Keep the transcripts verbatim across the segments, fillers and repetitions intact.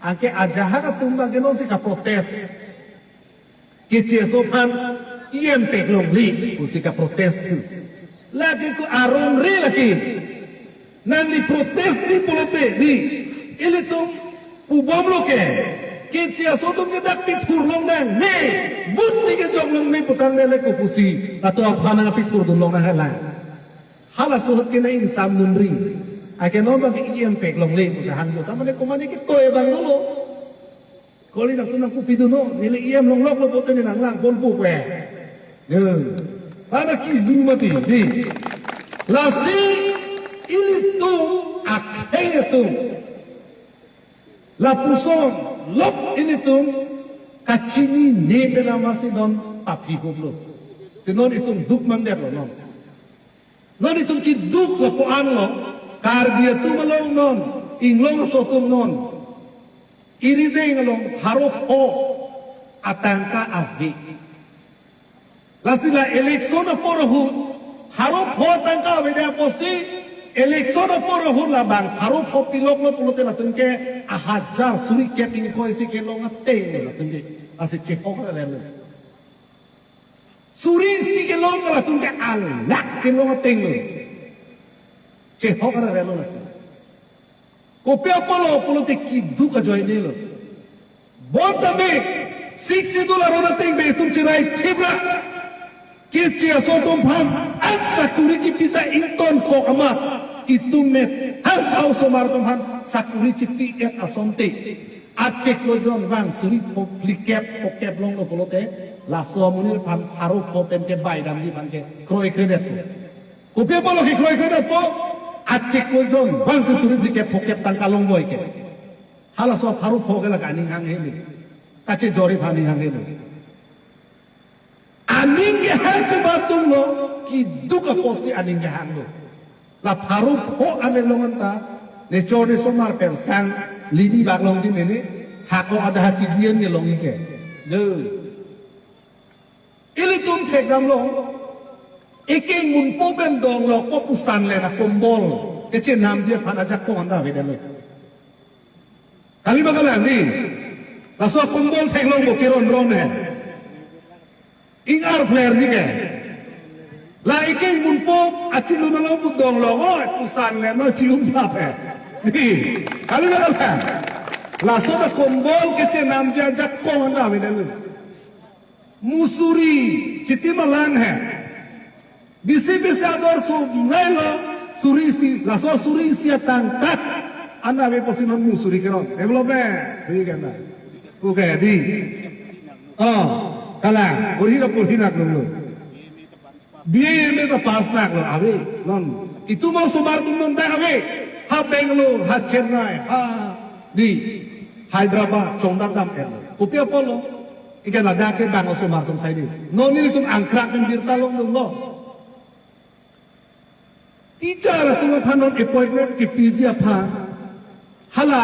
Anke ajahak atum abang ke nonsi kaprotest. Keche aso aphan E M paklongle pusi kaprotest tu. Lake ko arong re lake. Nangli protest di pulote di. Ilitum pubomlo ke. Keche aso atum ke dak pithur longnang. Ne, vote ni kejok longle putang ne le ko pusi. Latum aphan nangpithurdun longnang helang. Halaso ahut ke nang ingsamdunri. Anke non abang ke E M paklongle pusi hangjo. Ta mane komatne ke toy abang dolo. Kali nangtum nangpupidunnon, neli E M longloklo pulote ne nanglang ponpo pe. Ya. Pada kilu mati, di. Lasi ilitum akhei atum. Lapuson, lok ilitum kachinine pen amatsi non papihoplo. Si non itum duk mangdetlo non. Non itum keduk lapu-an lo, Karbi atum along non, Inglong aso atum non. Irideng along pharo pho atangka ave. Lasi la election apor ahut, pharo pho atangka avedet apotsi, election apor ahut labang pharo pho piloklo pulote latum ke ahajar suri kep ingkoi si kelong ateng latum ke. Lasi chehok relo. Suri isi kelong latum ke alak kelong ateng lo. Chehok relo lasi. Kopi apotlo pulote keduk ajoine lo. Bonta me, Sixth Schedule aron ateng be itum cherai chibra. Keche aso atum aphan an sakuri kipi ta ingtonkok amat. Itum methang a-osomar atum aphan sakuri chipi-et asonte. Achiklo jon abang suri pho phlikep phokep longlo pulote. Laso amonit aphan pharo pho pen kebai damji aphan ke kroikredetpo. Kopi apotlo ke kroikredetpo? Achiklo jon abangsi suri phlikep phokep tangka longboi ke. Halaso pharo pho ke lake aning hanghe ni. Kachejor aphan aning hanghe ni. Aning kehang ke batum lo, keduk apotsi aning kehanglo. La pharo pho ane longan ta, ne chor ne somar pen sang, lini bak longji mene, hako ada haki jian ne longji ke. Lo. Ilitum thekdamlo, ekeng munpo pen donglokpo pusan le na kombol, kechenamji aphan ajakong anta avedetlo. Kali ma kalang di, laso kombol theklongpo keron ron he. Ingar flair ji ke. La ekeng munpo achilun along pu donglok, oi, pusan le no chium pap he. Di, kali ma kalang. Laso ta kombol kechenamji ajakong anta avedetlo. Musuri, chiti malan he. Bisi bisi ador sumrai lo, suri isi, laso suri isi atangka. Anta ave pusi non musuri keron. Development, di kena. Oke, di. Oh, kalang, purhi ka purhi nak dulu. B A M A ta pass nak lo, ave, non. Itum osomar atum non dak ave. Ha Bangalore, ha Chennai, ha di Hyderabad, chongdam dam-et lo. Kopi apotlo. Ike ladak ke bang osomar atum sai di. Non nelitum angkrak pen birta longdunlo. Teacher atum aphan non appointment kepiji aphan. Hala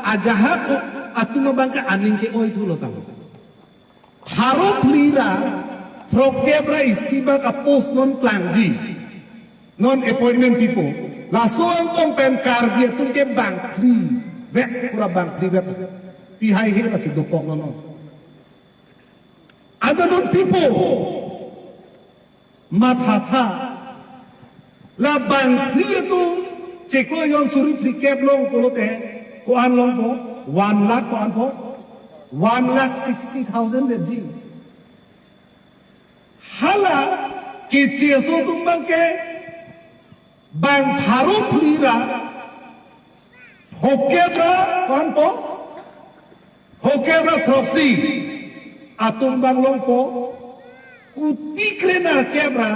ajahak atum abang ke aning ke-oi thulo tang. Pharo phli ra throkkep ra isi bak a-post non klangji. Non appointment pipo. Laso angkong pen Karbi atum ke bangphli vet, pura bangphli vet. Pi haihe lasi dokok non non. Ada non pipo. Mathatha. La bangphli atum chiklo jon suri phlikep long pulote ko-an longpo, one lakh ko-anpo, one lakh sixty thousand beji. Hala keche aso atum abang ke bang pharo phli ra phokep ra ko-anpo, phokep ra throksi atum abang longpo, kuti krenerkep ra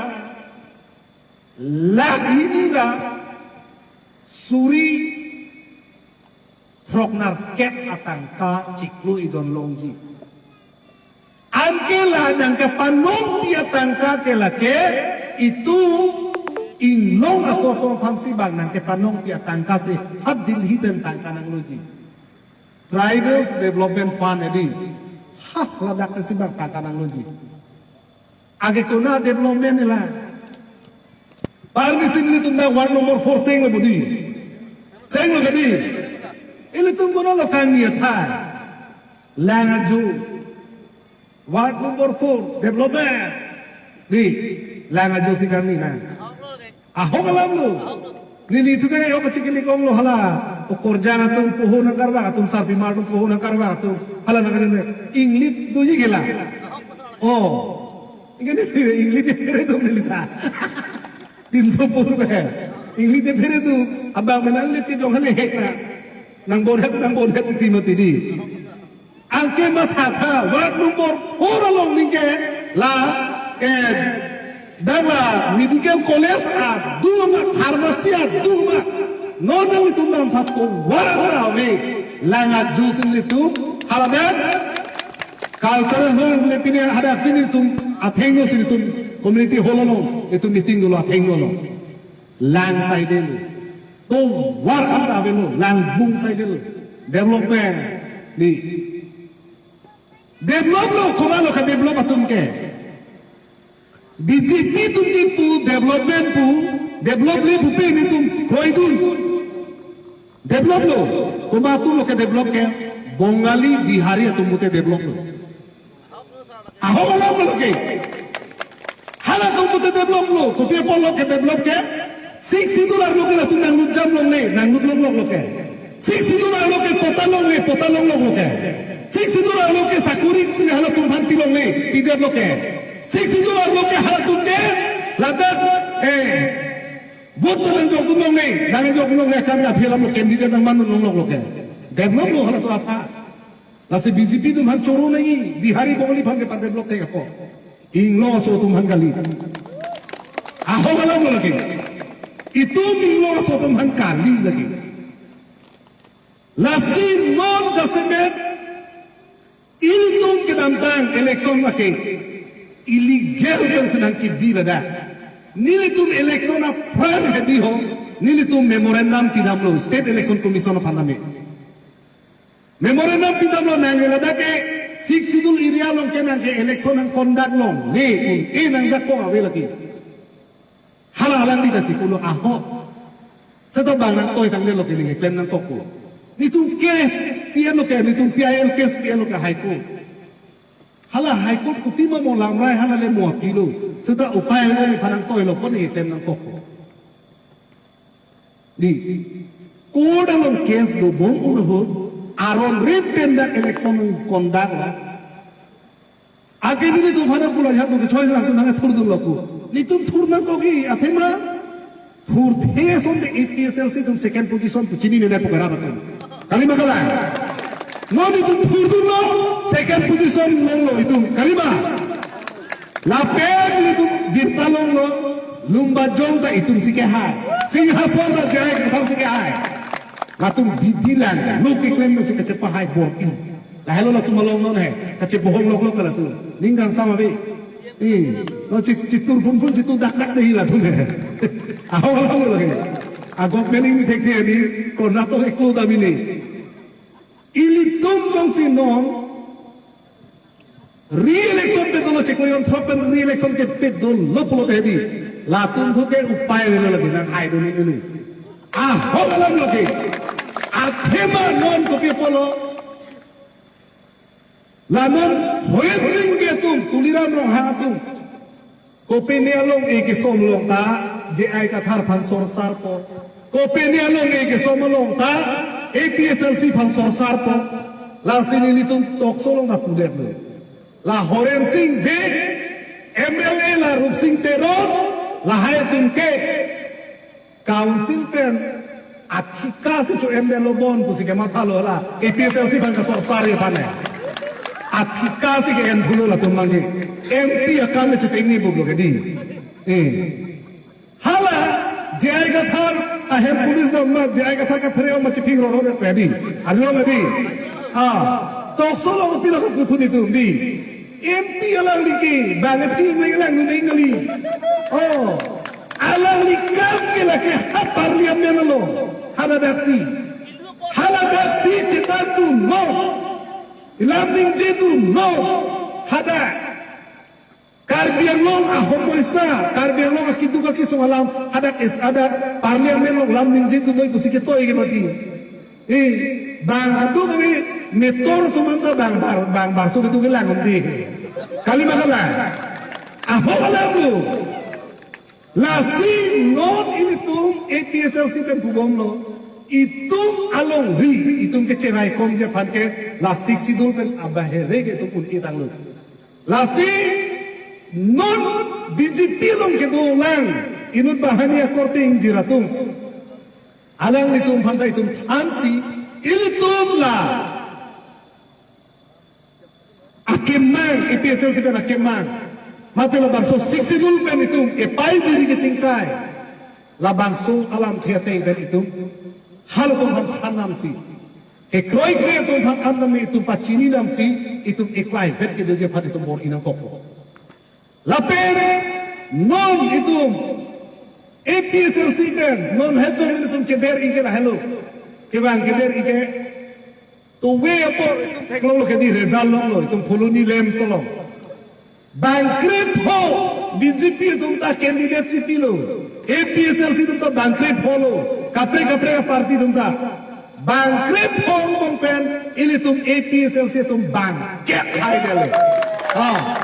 lakh hini ra suri throknerkep atangka chiklo ijon longji. Anke la nangkepanongpi atangka ke lake itum Inglong aso atum aphansi bang nangkepanongpi atangka si ha Delhi pen tangka nangloji. Tribals Development Fund edi. Ha, ladak si bang tangka nangloji. Ake kona development ila. Parni si nelitum na ward number four seng lo budi. Seng lo kadi. Ilitum kono lo kangni athai. Lang ajo. Ward number four, development. Di, lang ajo si kangni na. Ahok alam lo. Neli thu ke yok kachikili kong lo hala. O korjang atum poho nangkarba atum, sarpi mar atum poho nangkarba atum. Hala nangkarba. English do ji gela. Oh. Ingkoi ni English de phere do neli ta. Pinso pur be. English de phere do. Abang menang English ke jong hale hek na. Nang borhet, nang borhet ti mati di. Anke mathatha, ward number four along ningke la, eh, dang la medical college adung ma, pharmacy adung ma. Non nanglitum damtha tovar ave. Lang ajo si nelitum, haladet cultural hall le pine hadak si nelitum, athengno si nelitum, community hall along, itum meeting dolo athengno lo. Lang side lo. Tovar anta avelo, lang bung side lo. Development. Di. Develop lo, komat lo ka-develop atum ke. B J P atum kipu development pu, develop le pupe nelitum kroidun. Develop lo, komat atum lo ke-develop ke, Bongali, Bihari atum pute develop lo. Ahok alam lo ke. Halatum pute develop lo, kopi apot lo ke-develop ke. Sixth Schedule arlo ke latum nanglut jam longle, nanglut longlok lo ke. Sixth Schedule arlo ke patta longle, patta longlok lo ke. Sixth Schedule arlo ke sakori halatum aphan pi longle, pidet lo ke. Sixth Schedule arlo ke halatum ke ladak, eh, vote to nangjok dun longle, nangjok dun longle, kam aphi alam lo, candidate nangman dun longlok lo ke. Develop lo halatum aphan. Lasi B J P atum aphan choro nangji, Bihari Bongali aphan ke pa-develop thek apot. Inglong aso atum aphan kali. Ahok alam lo lake. Itum inglong aso atum aphan kali lake. Lasi non jasemet ilitum kedamtang election lake illegal pen si nangkebi ladak. Nelitum election aphrang hedi ho, nelitum memorandum pidamlo State Election Commission aphan name. Memorandum pidamlo nangke ladak ke Sixth Schedule area along ke nangke election nang-conduct longle un-e nangjakong ave lake. Hala alangli ta chipulo ahok. Seta bang nangtoi tangdet lo ke neli klem nangkokpo. Nelitum case pi-en lo ke, nelitum P I L case pi-en lo ke High Court. Hala High Court kopima mo lamrai hala le mo apilo. Seta upai lo neli aphan nangtoi lo pon neli klem nangkokpo. Di, court along case dobom un ahut, aron rip pen dak election conduct lo. Anke nelitum aphan pulo ajat ke choi lang tu nangthurdun lo pu. Nelitum thur nangkokji, athema thurthe asonte A P H L C atum second position pu chinine pu kerap atum. Kalima kalang. Non itum thurdun lo, second position longlo itum. Kalima. Lapen itum birta longlo, Lumbajong ta itum si kehai. Singhason ta J I Kathar si kehai. Latum bidi lang, lo keklem si kachepahai borpi. Lahelo latum along non he, kachebohong loklok latum. Ning kangsam ave. Eh, lo chi-, chitur phun phun chitur dak dak dei latum he. Ahok ahok lo he. A government ini thekji ni, konat to eklo dam ini. Ilitum kongsi non re-election pe dolo chiklo jon sop pen re-election ke pe dolo pulote hedi. Latum thu ke upai avelo lake nanghai dun ini. Ahok alam lake. Athema non kopi apotlo. La non Horen Singh ke atum, Tuliram Ronghang atum. Kopine along-e kesom along ta, J I Kathar aphan sorsarpo. Kopine along-e kesom along ta, A P H L C aphan sorsarpo. Lasi nelitum tokso along ta pudetlo. La Horen Singh Bey, M L A la Rupsing Teron, lahai atum ke. Council pen achika si cho-endetlo bon pusi kemathalo la A P H L C aphan kasorsari aphan he. Achika si ke-en thulo latum mangke. M P akam le chitengni bublo ke di. Eh. Hala J I Kathar ahem police dam ma J I Kathar kaphere ma chiphingroro de pedi. Arlo ma di. Ah, tokso along pilo kaputhun itum di. M P alangli ke, bang phing le lang nung ngali. Oh, alangli kam ke lake ha parliament along, haladak si. Haladak si chethan dunlo. Lam ningje dunlo. Hadak. Karbi Anglong ahok poisa, Karbi Anglong akiduk akisung alam, hadak is hadak parliament along lam ningje dunlo pusi ketoi ke mati. Di, bang atu kami metor atum anta bang bar, bang barso itu kelang nanti. Kali makalang. Ahok alam lu. Lasi non ilitum A P H L C pen pubomlo. Itum alongri, itum kecherai komji aphan ke la Sixth Schedule pen abahere ke itum un-e tanglo. Lasi non B J P along kedolang inut banghini akorte ingjir atum. Alanglitum aphan ta itum thansi ilitum la akemang, A P H L C pen akemang. Mate labangso Sixth Schedule pen itum epai biri kechingkai. Labangso alamthe ateng pen itum halatum aphan than namsi, kekroikre atum aphan an namsi itum pachini namsi, itum eklaivet kedoji aphan itum bor-i nangkok. Lapen non itum A P H L C pen non hejong itum keder-i ke lahelo. Kevang keder-i ke, to we apor itum theklonglo ke di result longlo, itum Phuloni LAMPS along. Bang krepho B J P atum ta candidate chipilo. A P H L C atum ta bang krepho lo. Kaprek kaprek aparty atum ta. Bang krepho angbong pen ilitum A P H L C atum bang kehai dele. Ah.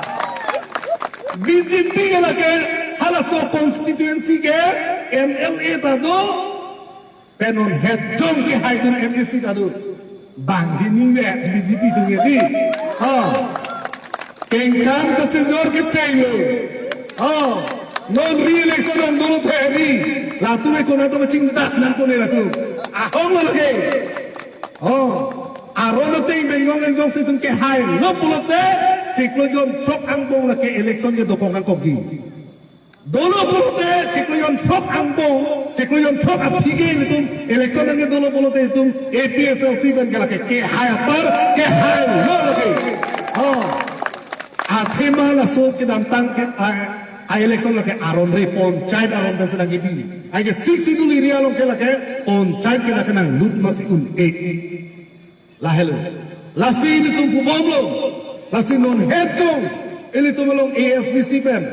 B J P ke lake halaso constituency ke M L A ta do. Pen non hejong kehaidun M A C ta do. Banghini me B J P atum ke di. Ah. Kengkam kachejor kecheng lo. Oh, non re-election nang dolo the di. Latum e kona to chingdak nangpo ne latum. Ahong lo lake. Oh, aron ateng bengong enjong si itum kehailo pulote, chiklo jonthrok angbong lake election ke dokok nangkokji. Dolo pulote chiklo jonthrok angbong, chiklo jonthrok aphi ke itum election nangkedolo pulote itum A P H L C pen ke lake kehai apar, kehailo lake. Oh. Athema laso kedamtang ke a, a election lake aron re, panchayat aron pensi lake di. Ai ke Sixth Schedule area along ke lake panchayat ke lake nanglut masi un-e. Lahelo. Lasi ilitum pubomlo. Lasi non hejong ilitum along A S D C pen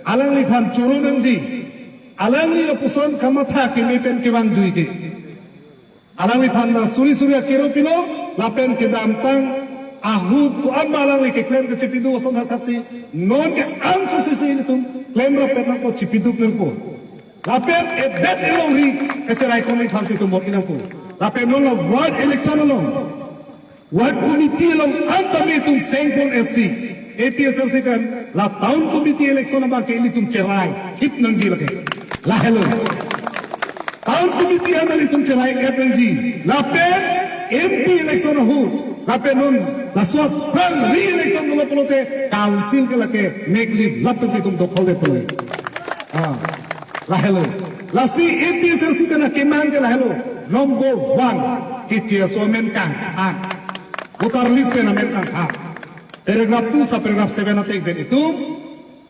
alangliphan choro nangji. Alangli lapuson kamatha keme pen kevang jui ke. Alangliphan ta suri suri akero pilo, lapen kedamtang ahut ko-an ma alangli keklem kechipiduk ason hathat si, non ke anso si si ilitum klemrap pen nangpo, chipiduk nangpo. Lapen edet elongri kecherai komji aphan si itum bor-i nangpo. Lapen non la ward election along, ward committee along anta me itum sengpon F C, A P H L C pen la town committee election abang ke ilitum cherai thip nangji lake. Lahelo. Town committee anta ilitum cherai F L G. Lapen M P election ahut. Lapen non laso aphrang re-election dolo pulote council ke lake mekli lapen si itum dokhol de pulote. Ah, lahelo. Lasi A P H L C pen akemang ke lahelo. Number one, keche aso amen kangthang. Voter list pen amen kangthang. Paragraph two, subparagraph seven ateng pen itum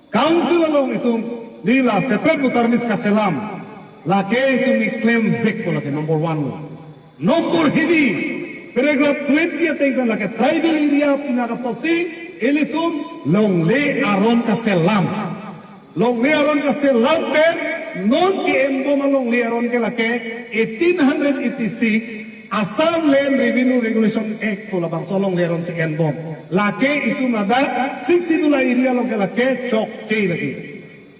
council along itum di la separate voter list kaselam. Lake itum iklem vekpo lake number one lo. Number hini, paragraph twenty ateng pen lake tribal area pinaka apotsi ilitum longle aron kaselam. Longle aron kaselam pen non ke-enbom alongle aron ke lake eighteen hundred eighty-six Assam Land Revenue Regulation Act pu labangso alongle aron si enbom. Lake itum ladak Sixth Schedule area along ke lake chokche lake.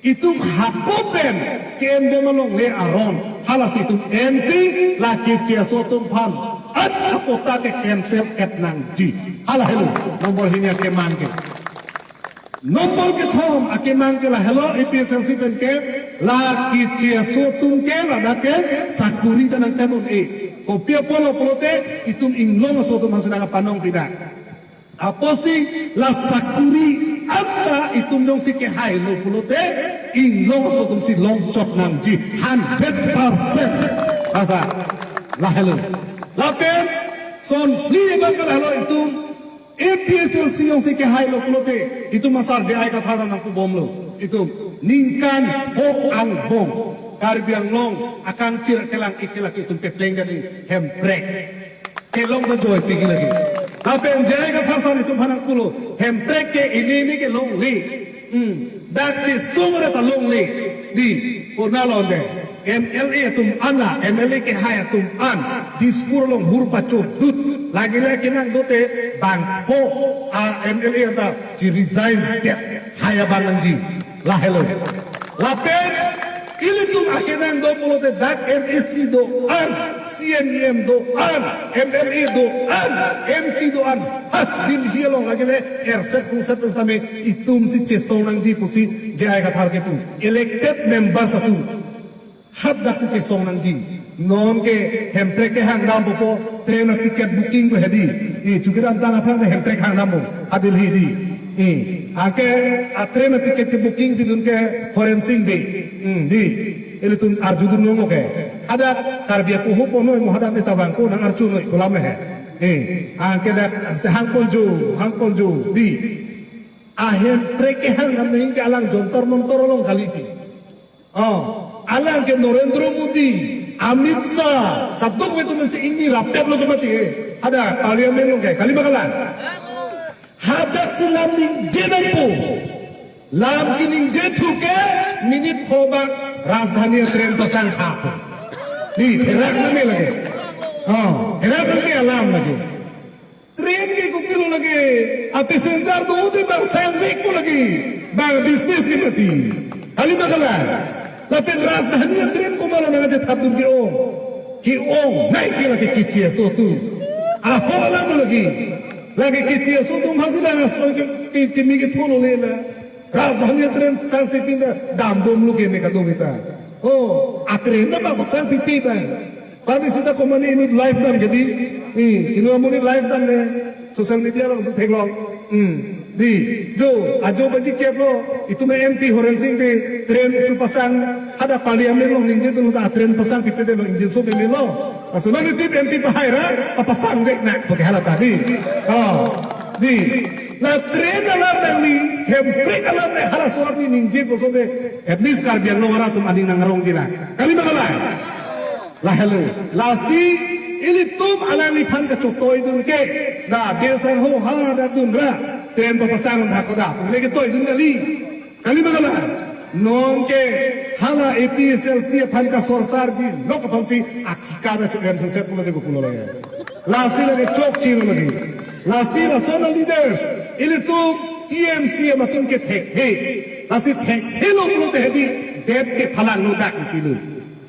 Itum hako pen ke-enbom alongle aron. Halasi itum ensi lake keche aso atum aphan an apota ke cancel et nangji. Hala helo number hini akemang ke. Number kethom akemang ke lahelo A P H L C pen ke la keche aso atum ke ladak ke sakuri ta nangtem un-e. Kopi apotlo pulote itum inglong aso atum aphan si nangpanong pida. Apotsi la sakuri anta itum jongsi kehailo pulote inglong aso atum si longchot nangji hundred percent. Ata lahelo. Lapen son phli abang ke lahelo itum A P H L C jongsi kehailo pulote, itum asar J I Kathar nangpubomlo. Itum ningkan phongo angbong Karbi Anglong akangchir kelang-ik ke lake itum pepleng dani Hemprek. Kelong ta joipik lagi. Lapen J I Kathar sar itum aphan nangpulo, Hemprek ke ini ini ke longle. Hmm. Dak chesong re ta longle. Di, konat lo de. M L A atum an, M L A kehai atum an Dispur along hur pachodut, lake le akenang dote bangpho a M L A anta chi-resign det, hai abang nangji. Lahelo. Lapen ilitum akenang do pulote dak M A C do-an, C E M do-an, M L A do-an, M P do-an. Ha, Delhi along lake le erset khungset pen sitame itum si chesong nangji pusi J I Kathar kepu. Elected members atum. Hadak si chesong nangji. Non ke Hemprek kehang dampo, train a ticket booking ko hedi. I chukidam tang aphrang ke Hemprek hang dampo. Adil hedi. I anke a train a ticket kebooking pidun ke Horensing Bey. Hmm, di. Ilitum arjudun nong ke. Hadak Karbi apuhu ponoi mo hadak ni tabang ko nang archunoi kolam he. Eh, anke dak sehang ponjo, hang ponjo. Di. A Hemprek kehang dam nangji ke alang Jantar Mantar along kali ke. Oh, alang ke Narendra Modi, Amit Shah, kadokave atum si ingni rapet lo ke mati, eh. Hadak Parliament along ke, kali ma kalang? Hadak si lam ningje dampo. Lam keningje thu ke minute pho bak Rajdhani train pasang hap. Di, therak nangji lake. Oh, therak nangji alam lake. Train ke kopilo lake, a passenger do te bang sangvekpo lake, bang business ke mati. Kali ma kalang? Lapen Rajdhani train komatlo nangkachethapdun ke-ong. Ke-ongnei ke lake keche aso atum. Aho alam lake. Lake keche aso atum hasi dang aso ke, ke, keme ketholo le la. Rajdhani train sangsi pinda dambomlo ke ne kadokave ta. Oh, a train ta bang pasang pipe bang. Pami sita komane inut live dam ke di. Hmm, inut amonit live dam ne. Social media along tu theklong. Hmm. Di. Jo, ajo baji keplo. Itum M P Horensing Bey train tu pasang. Hadak Parliament along ningje tu ta train pasang pipe det lo, engine so bemelo. Aso nani tip M P pahai ra, papasang det nak pakai hala tadi. Oh. Di. La train alam nangli, Hemprek alam nang hala so-arni ningje puson te. At least Karbi Anglong arat atum aning nangrongji la. Kali ma kalang? Lahelo. Lasi ilitum alangliphan kachetoidun ke. Da, biasa ho ha da dun ra. Train papasang dak koda. Pule ketoidun kali. Kali ma kalang? Non ke hala A P H L C aphan kasorsarji lok aphansi achika da cho-en thuset pulote kopulo lake. Lasi lake chokche lake. Lasi lason aleaders. Ilitum T M C M atum ke thekthe. Lasi thekthelo pulote hedi det kephalanglo dak ikilo.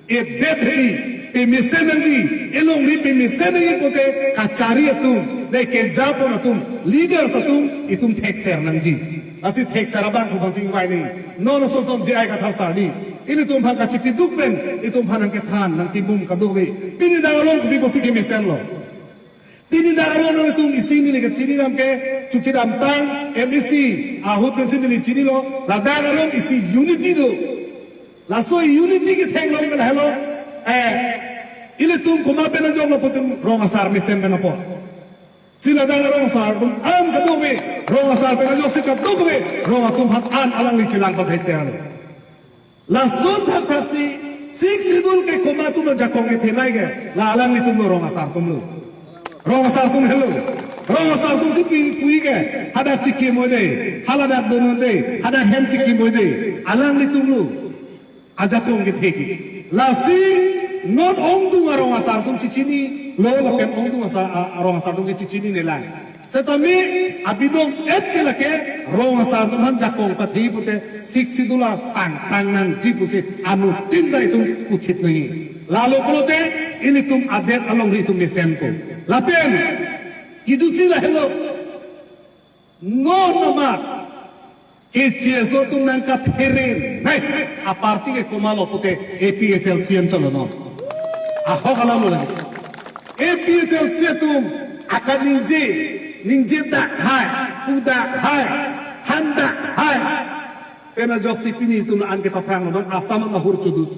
Edet hedi, pemesen nangji, elongri pemesen nangji pute, kachari atum, dei kejapon atum, leaders atum, itum thekser nangji. Lasi thekser abang ko bang sing vai ni. Non ason son J I Kathar sir ni. Ilitum aphan kachipiduk pen, itum aphan nangkethan, nangkimum kadokave. Pini dang arong kopi pusi kemesenlo. Pini dang arong nangtum isi neli kachini dam ke, chukidam tang, M A C, ahut pensi neli chinilo, la dang arong isi unity do. Laso unity ketheng long ke lahelo, eh, ilitum komat pen ajoklo putum rong asar mesen pen apot. Si la dang arong asar atum an kadokave, rong asar pen ajoksi kadokave, rong atum aphan an alangli chelang pathek se ano. Lason thakthak si Sixth Schedule ke komat atumlo jakong kethenei ke, la alanglitumlo rong asar atumlo. Rong asar atum helo. Rong asar atum si pi-, pui ke, hadak chikimoi dei, haladak donun dei, hadak hem chikimoi dei, alanglitumlo ajakong kethe ke. Lasi non ongdung arong asar atum chichinilo, lapen ongdung asar, a-, arong asar atum ke chichinine lang. Setame abidong et ke lake rong asar atum aphan jakong pathe pute Sixth Schedule apangtang nangji pusi anuttin ta itum uchit nangji. Lalo pulote ilitum adet alongri itum mesenpo. Lapen, idusi lahelo. Non amat keche aso atum nangkaphere nai, a party ke komatlo pute A P H L C M chalo non. Ahok alam lo lagi. A P H L C atum akaningje, ningje dak hai, pu dak hai, than dak hai. Pen ajoksi pini itum an kepaphrang non Assam an ahur chodut.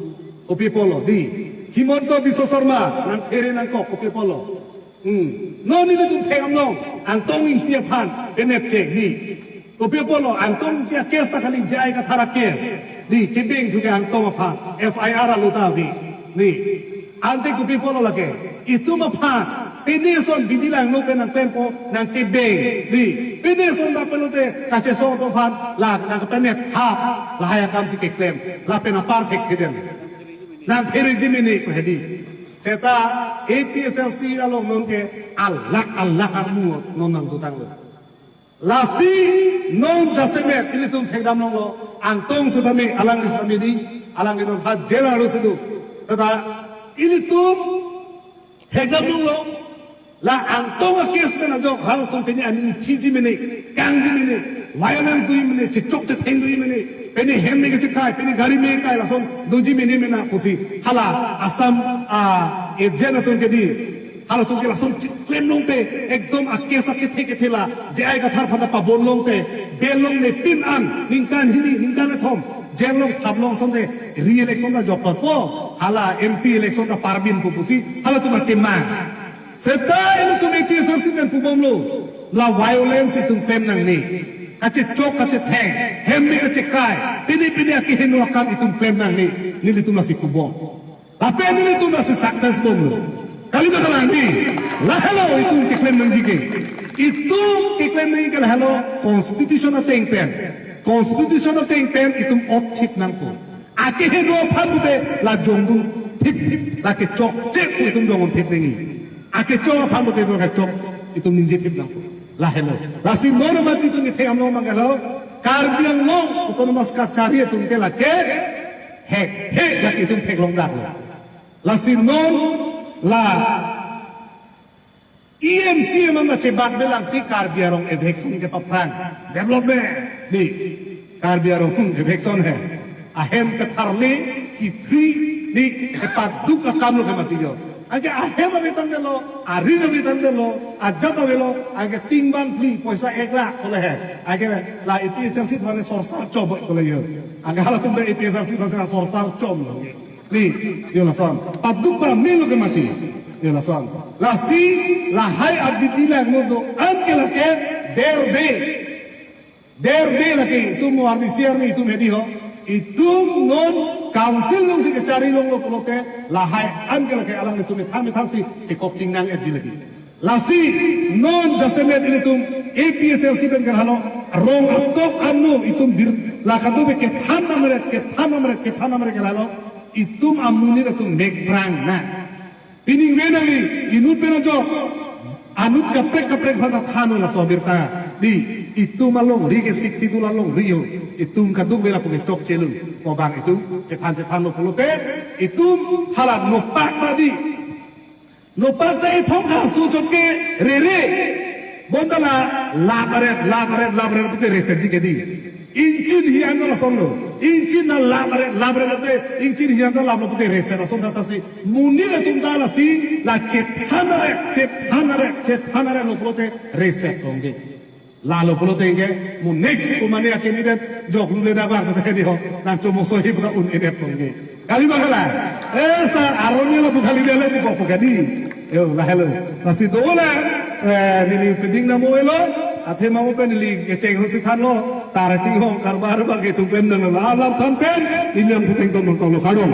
Kopi apotlo di. Himanta Biswa Sarma nangphere nangkok kopi apotlo. Hmm. Non nelitum thek-am long, Angtong Ingti aphan, penep chek di. Kopi apotlo, Angtong Ingti a-case ta kali J I Kathar a-case. Di, kebeng thu ke Angtong aphan, F I R alo ta ave. Di. Ante kopi apotlo lake, itum aphan, pine ason bidi langno pen nangklempo, nangkebeng. Di. Pine ason bak pulote, kachesong atum aphan, la, nangkepenep, ha, lahai akam si keklem, lapen apar thekthedetlo. nangpheriji mene pu hedi. Seta A P H L C along non ke alakh alakh armu non nangdotanglo. Lasi non jasemet ilitum thekdam longlo, Angtong setame, alangli setame di, alangli non ha jail arlo si do. Tata ilitum thekdam longlo, la Angtong a-case pen ajok halatum pini aning chiji mene, kangji mene, violence doji mene, chechok chetheng doji mene, pini hem me kechekai, pini gari me kai, lason doji mene mena pusi hala Assam a-agent atum ke di. Halatum ke lason chiklem longte, ekdom a-case akethe kethe la J I Kathar aphan ta pabon longte, bail longle pin an, ningkan hini, ningkan kethom jail along thap long asonte re-election ta jokpo, hala M P election ta parbinpo pusi halatum akemang. Seta ilitum A P H L C pen pubomlo, la violence itum klem nangne. Kachechok kachetheng, hem me kachekai, pini pini akehingno akam itum klem nangne, nelitum lasi pubom. Lapen nelitum lasi success bomlo. Kali ma kalang di, lahelo itum keklem nangji ke. Itum keklem nangji ke lahelo constitution ateng pen. Constitution ateng pen itum opthip nangpo. Akehingno aphan pute la jongdun thip, la kechokche pu itum jongdun thip nangji. Akechok aphan pute itum kechok itum ningje thip nangpo. Lahelo. Lasi non mati itum ithek amlo mangalo. Karbi Anglong Autonomous Kachari atum ke lake hek hek lake itum theklong daklo. Lasi non la E M C M an chebak belang si Karbi arong eviction ke paphrang. Development di Karbi arong eviction he. Ahem ketharli kipri di kepaduk akam lo ke mati jo. Anke ahem ave tangdetlo, aring ave tangdetlo, ajat avelo, anke ting bang phli poisa ek lakh kole he. Anke la A P H L C thane sorsar chom kole jo. Anke halatum da A P H L C thane sorsar chom lo. Ni, yo lason. Paduk ba melo ke mati. Yo lason. Lasi, lahai abidi lang no do-an ke lake, derde. Derde lake, itum warni siar ni, itum hedi ho. Itum non council alongsi kechari longlo pulote, lahai an ke lake alanglitum methang methang si, chekok chingnang-etji lake. Lasi non jasemet ilitum A P H L C pen ke lahelo, rong atok ano itum bir, la kado be kethan namret, kethan namret, kethan namret ke lahelo, itum amonit atum mek prang na. Pining ve nangji, inut pen ajok, anut kaprek kaprek aphan ta than laso abirta. Di, itum alongri ke Sixth Schedule alongri ho, itum kaduk bela puke chokche lo, ko bang itum, chethan chethanlo pulote, itum hala nopak ta di. Nopak ta iphong kasu chot ke rere. Bonta la lap aret, lap aret, lap aret pute resetji ke di. Ingchin hian ta lasonlo. Ingchin na lap aret, lap aret pute, ingchin hian ta laplo pute reset ason ta si. Monit atum ta lasi, la chethan aret, chethan aret, chethan aret lo pulote reset longke. Lalo pulote ke, mo next ko mane a-candidate joklu le da bang sa di ho, nangchomoso hi puta un-edet longke. Kali ma kalang? Eh, sar, aron ni lapu kali dia le pu kok pu kadi. Yo, lahelo. Lasi dolang, eh, neli peding namo elo, athema mo pen neli kecheng hon si thanlo, tara chinghong karbar bang ke tum pen nang la lam than pen, neli lam thiteng ton mangtong lo kardom.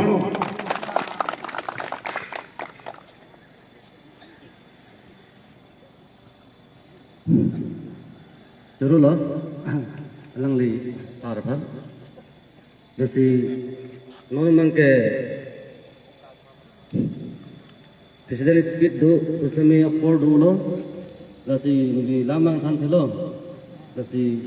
Choro lo, alangli sar aphan. Lasi, non mang ke President speech do, terus kami apor dolo. Lasi, neli lam nangthanthelo. Lasi,